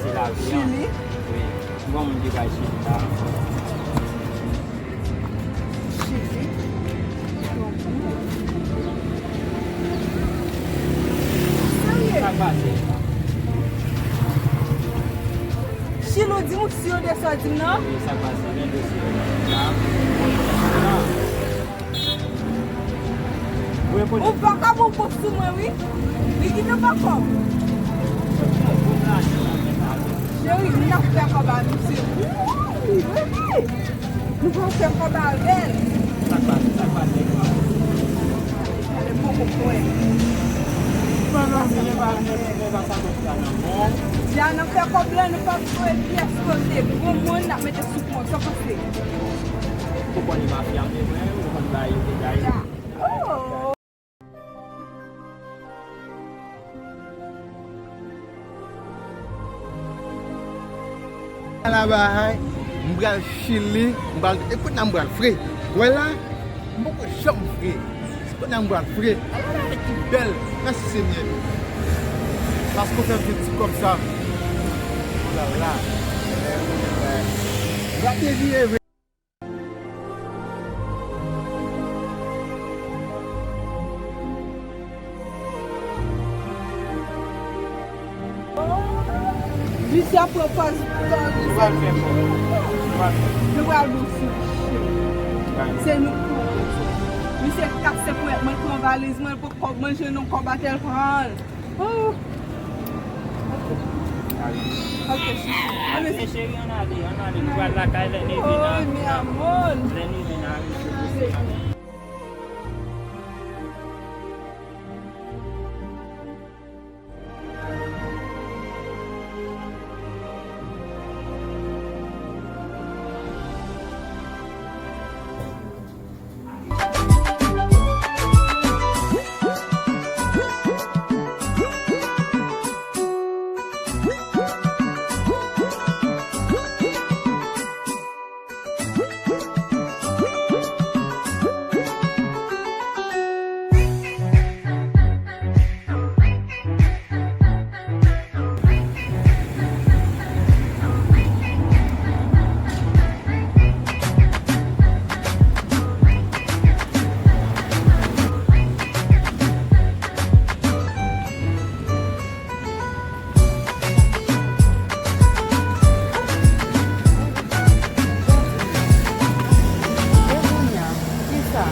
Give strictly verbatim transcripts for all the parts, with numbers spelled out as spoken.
Se lavi a. Chili? Wi. Bon, moun ki bay Chili la. Chili? Serye? Sa k pase? Chili, w di m ou si yo de sa w di m nan? Wi, sa k pase? Men dosye yo la. Ou pa ka bon kòb sou mwen, wi. Li kite pa kòb. Cheri, nou ap fè kòb a misye. Wi, wi. Nou pral fè kòb avè l. Sa k pase? Sa k pase? Gade poko kwè. Sa k pase? Sa k pase? Sa k pase? Sa k pase? Dja n ap fè kòb la, nou p ap voye pyès kote. Gwo moun n ap mete sou kont. Sa w panse? Ou konn mafya m, men mwen, ou konn bagay yo te gaye. Ala bagay, m pral Chili, m pral, e kounye a m pral fre. Wè la, m poko janm fre. Se kounye a m pral fre. Ala bagay ki bèl, mèsi Senyè. Paske w fè m fè ti kòb sa. Olala. Gade vye vre. Misye ap pran pòz. Nou pral fè kòb. Nou pral fè kòb. Nou pral bon sou misye. Se nou k pou. Misye kase pou mwen pran valiz mwen, pou kòb manje nou kòb atè l pran l. Oh. Ok. Ok, chouchou. Ann ale, cheri, ann ale, ann ale. Nou pral lakay, lè n rive n a, lè n rive n a rejoubouse. E kounye a, kisa?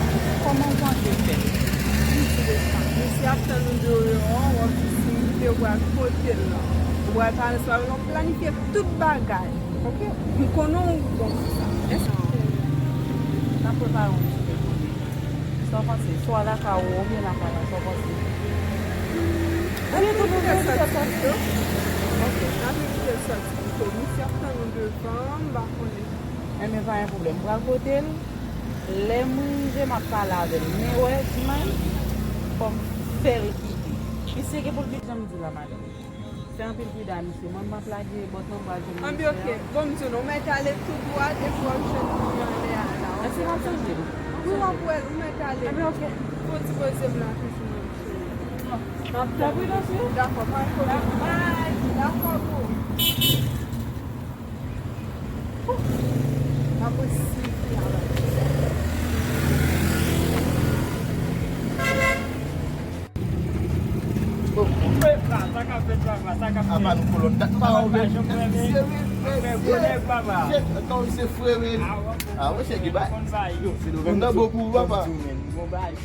Kòman w panse fè? Misye ap tann ou deyò, w ap di si w rive, w pral kote l lan. Ou pral pale sou avè l, w ap planifye tout bagay. Ok? M konnen w bon sou sa. Èske n ap prepare yon ti pè konnen? Sa w panse? Swa lakay ou oubyen lakay la, sa w panse? N ap evite sòti pito. Ok. N ap evite sòti pito. Misye ap tann ou devan, m pa konnen. Enben, pa gen pwoblèm. M pral kote l. Lè m rive, m ap pale avè l. Men wè, di m, fò m fè l kite. Misye gen pou l vin jan m di la, madanm. Fè anpil pridan, misye. Mwen, m ap lage bòt lan, m pral jwenn misye a. Anben, ok. Bon, m di w non, w mèt ale tou dwat, epi w ap jwenn li anlè a la, ok? Èske m ap sonje l? Wi, w ap wè l, w mèt ale. Anben, ok. Fò w ti poze m la toujou, non, cheri. Bon, m ap tanpri, non, cheri. Dakò, pa gen pwoblèm. Bye. Dakò, boo. Apa nou kolòn, dat pa ou menm. Mesye, mesye. Shit, ankò se frè, men. Ah, mwen chèke bay. Se nou menm nan bon pou ou, papa.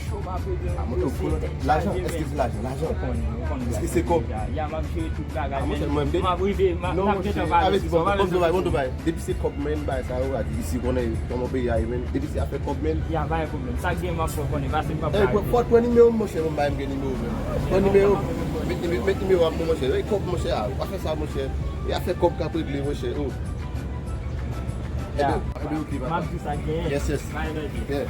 Cho m ap rete nan dosye tèt chaje, men. Lajan, èske se lajan? Lajan. Ou konnen, ou konnen bagay. Èske se kòb? Ya, m ap jere tout bagay, men. M ap rive, m ap gentan pale sou sa. Bon travay, bon travay. Depi se kòb, men, bagay sa yo, isi konnen kòman peyi a ye, men. Depi se afè kòb, men. Ya, pa gen pwoblèm. Sa k gen, m ap fè w konnen, paske m p ap ka rete. Fò w pran nimewo m, monchè, mwen m pa menm gen nimewo, men. Pran nimewo m. Met nimewo a pou mwen, monchè. Ey, kòb, monchè, a. Ou pa fè sa, monchè. E afè kòb k ap regle, monchè. Oh. Ya. Ebyen, ebyen, ok, papa. M ap di sa k genyen. Yes, yes. Bye, bye. Yeah.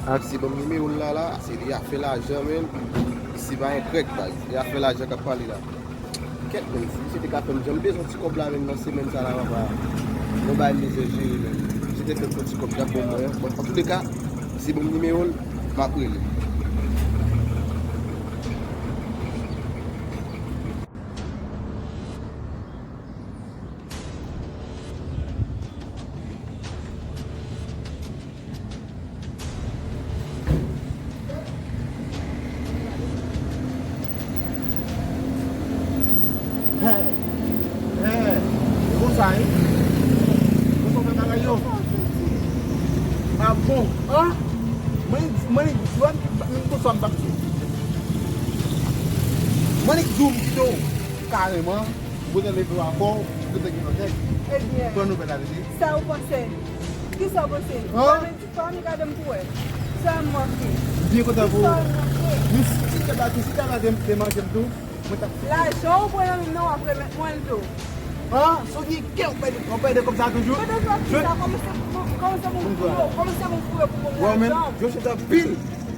Aksè, ban m nimewo l la, la, se li afè lajan, men. Isi pa gen krèk, baz. E afè lajan k ap pale la. Kèt, men, si misye te ka fè m jan m bezwen ti kòb la, men, nan semèn sa la, papa. Bon, bay mizè jere, men. Si te fè m ti kòb, t ap bon mwen. Bon, antouleka, si ban m nimewo l, m ap rele. Hè, hè, e konsa, wi. Konsa w fè bagay yo. A bon? An? Mwen, mwen, mwen, mwen, konsa m p ap di. Mwen, di w m kite w kareman, ou gentan leve w avè w, ou gentan gen lòt nèg. Ebyen, pran nouvèl la, tande. Sa ou panse? Kisa ou panse? An? Fò m gade m pou wè. Sa m manke? M byen kontan pou ou. Kisa m manke? Men si, si te pa, si te pa te, te manke m tou, mwen t ap. Lajan ou pran nan men m nan, w ap remèt mwen l tou. An, si w gen kè, w pèdi, w pèdi kòb sa toujou? Mwen te fè kisa? Kòman se pou, kòman se pou m foure, kòman se pou m foure pou bon lajan? Wè, men, yo chita pil.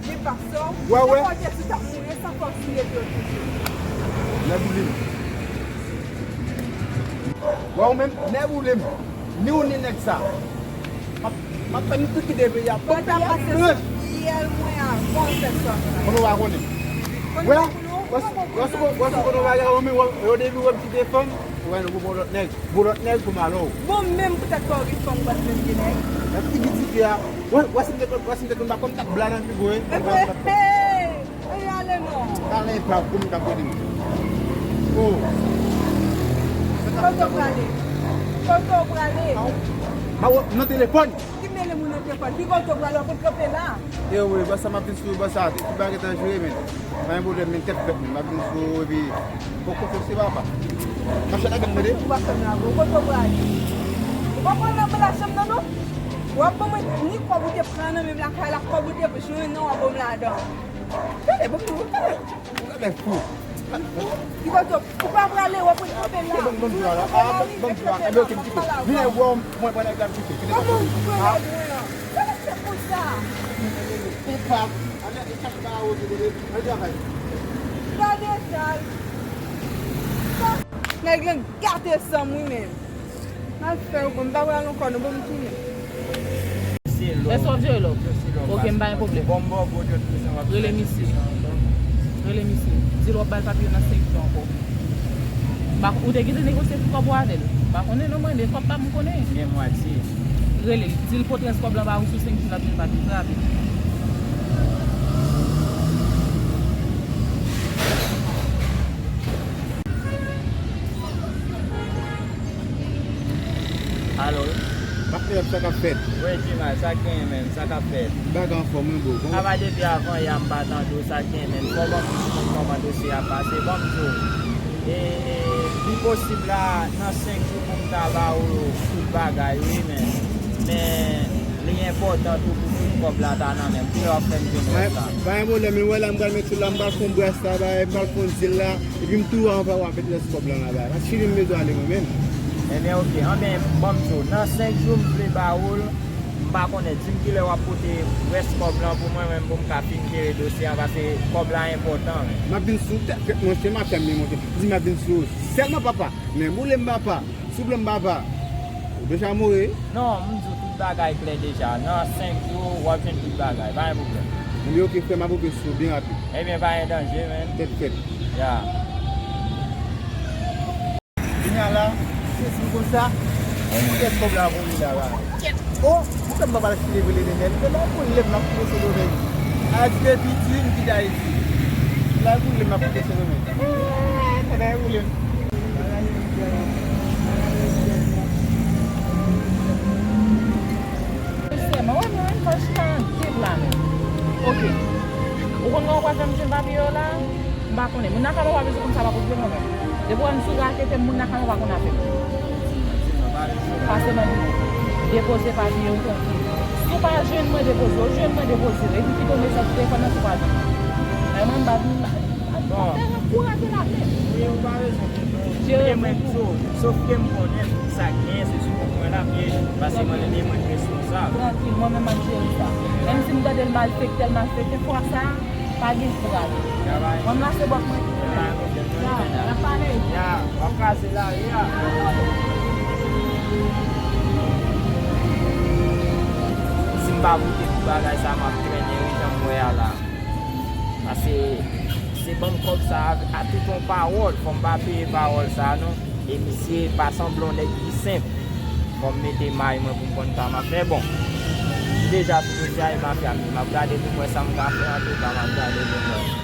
Gen pa sa w. Wè, wè. Nenpòt ki t ap mouri, sa fòs li rete yo toujou. Nèboulem. Wè, ou menm, nèboulem. Ni ou ni nèg sa. M ap, m ap fè nou tout kite peyi a. Mwen ta pase sou fyèl mwen avan l fè sa. Konnen w pa konnen. Wè, wè, wè, wè, konnen w bagay, wè, men, wè, wè, depi wè m kite fanm, wè, nou pou bon lòt nèg. Bon lòt nèg pou m alò. Bon, menm poutèt pa w gen fanm, ou pa t menm gen nèg. Nan ti piti fi a, wè, wè, si m te konn, wè, si m te konn pa konn, m t ap bla nan figo, wi. Epi, hey! Ann ale non. Talè pa pou m k ap gade m. Oh. Kote w prale? Kote w prale? Mawo, nan telefòn. Ki mele moun nan telefòn? Ki kote w prale? W ap kanpe la? Yo, wi, bò sa m ap vin sou, bò sa, tout bagay tan jwe, men. Pa gen pwoblèm, men tèt fèt, men m ap vin sou, epi, bon, konfyans se papa. M ap chita gang mande. Ou pa fè m lago, kote w prale? Ou pa pran nan la chanm nan, non? W ap ban mwen ni kòb ou te pran nan menm lakay la, kòb ou te jwenn nan, w ap ban m ladan. Gade, bon, bon, gade. Ou ka fè fou. Ki kote w, ou pa prale, w ap ret kanpe la. Ban m, ban m dwa la. Ah, ban m, ban m dwa. Enben, oke, m kite. Vin wè mwen, mwen, mwen, nèg la, m kite. Kite. Kòman ou pran nèg mwen an? Gade se pou sa. Ou pa. Ann travay. Gade sa. Nèg lan gate san m wi menm. M ap fè w bon, m pa pral ankò non, bon m tounen. Èske w ap jere lòk? Ok, m pa gen pwoblèm. Rele misye. Rele misye. Di l w ap ba l papye nan senk jou ankò. M pa, ou te gentan negosye pou kòb ou avè l. M pa konnen non mwen, men kòb pa m konnen. Gen mwatye. Rele l. Di l pote rès kòb lan ba ou sou senk jou l ap jwenn papye. Trè rapid. Alo, wi. M ap fè sa k ap fèt. Wi, Djima, sa k genyen, menm, sa k ap fèt. Bagay anfòm, wi, bro. Bon. Apa depi avan yè a m pa tande w, sa k genyen, menm. Fò w ban m konn kòman dosye a pase, ban m di w. E, e, li posib la, nan senk jou pou m ta ba ou tout bagay, wi, men. Men, li enpòtan tou pou tout kòb la ta nan men m. Kilè w ap fè m jwenn rès la? Pa gen pwoblèm, men wè la, m pral met sou la, m pral fè yon brasa, m pral fè yon zil la. Epi m tou anba w ap met rès kòb lan la bay. Paske chili m bezwen ale mwen menm. Ebyen, oke. Anben, ban m di w, nan senk jou m vle ba ou l, m pa konnen, di m kilè w ap pote rès kòb lan pou mwen menm, pou m ka fin jere dosye a, paske kòb la enpòtan, men. M ap vin sou tèt frèt monchè, m ap fè m li monchè. Di m ap vin sou ou sèlman papa. Men boule m papa. Souple m papa. Ou deja mouri? Non, m di w tout bagay klè deja. Nan senk jou, w ap jwenn tout bagay. Pa gen pwoblèm. Ebyen, oke, frè m, ap oke sou byen rapid. Ebyen, pa gen danje, men. Tèt fèt. Ya. Kounye a la, sezi m konsa. Ou kèt kòb la pou li la, la. Kèt. Oh, ou fè m pa pale chile vre, Lenel. Fè m pou lè m ap pwese do men. A di depi di m ki Dayiti. La pou lè m ap pwese do men. Fè m pou lè m. Sèman, wè, mwen menm, fò chita nan tèt la menm. Oke. Ou konn lè w pral fè m jwenn papye yo la? M pa konnen. Moun nan kay mwen pa bezwen konn sa pa kote mwen menm. Depi w wè m sou rakete m, moun nan kay mwen pa konn afè m. Pase nan biro. Depoze papye yo trankil. Si w pa jwenn mwen, depoze. Ou jwenn mwen, depoze. Epi kite yon mesaj sou telefòn nan si w pa jwenn mwen. Men mwen, m pa vin la. Bon. Ou pa bezwen. Jere pou ou. Sof ke m konnen sa k genyen, se sou kont mwen l ap ye, paske mwen menm mwen responsab. Trankil, mwen menm m ap jere sa. Menm si m tande l malfektè, l malfektè, fwa sa a, pa gen fraz. Mwen m lase bòt mwen tou. Ya, n ap pale. Ya, w ap kraze lari a. Si m pa boute pou bagay sa, m ap trennen wi, jan m wè a la. Paske se ban m kòb sa a, a tout yon pawòl, fò m pa peye pawòl sa a non. E misye pa sanble yon nèg ki senp. Fò m mete may mwen pou m konn sa m ap fè. Bon, m deja sou dosye a, e mafya m, m ap gade pou m wè sa m ka fè, antouka m ap gade pou m wè.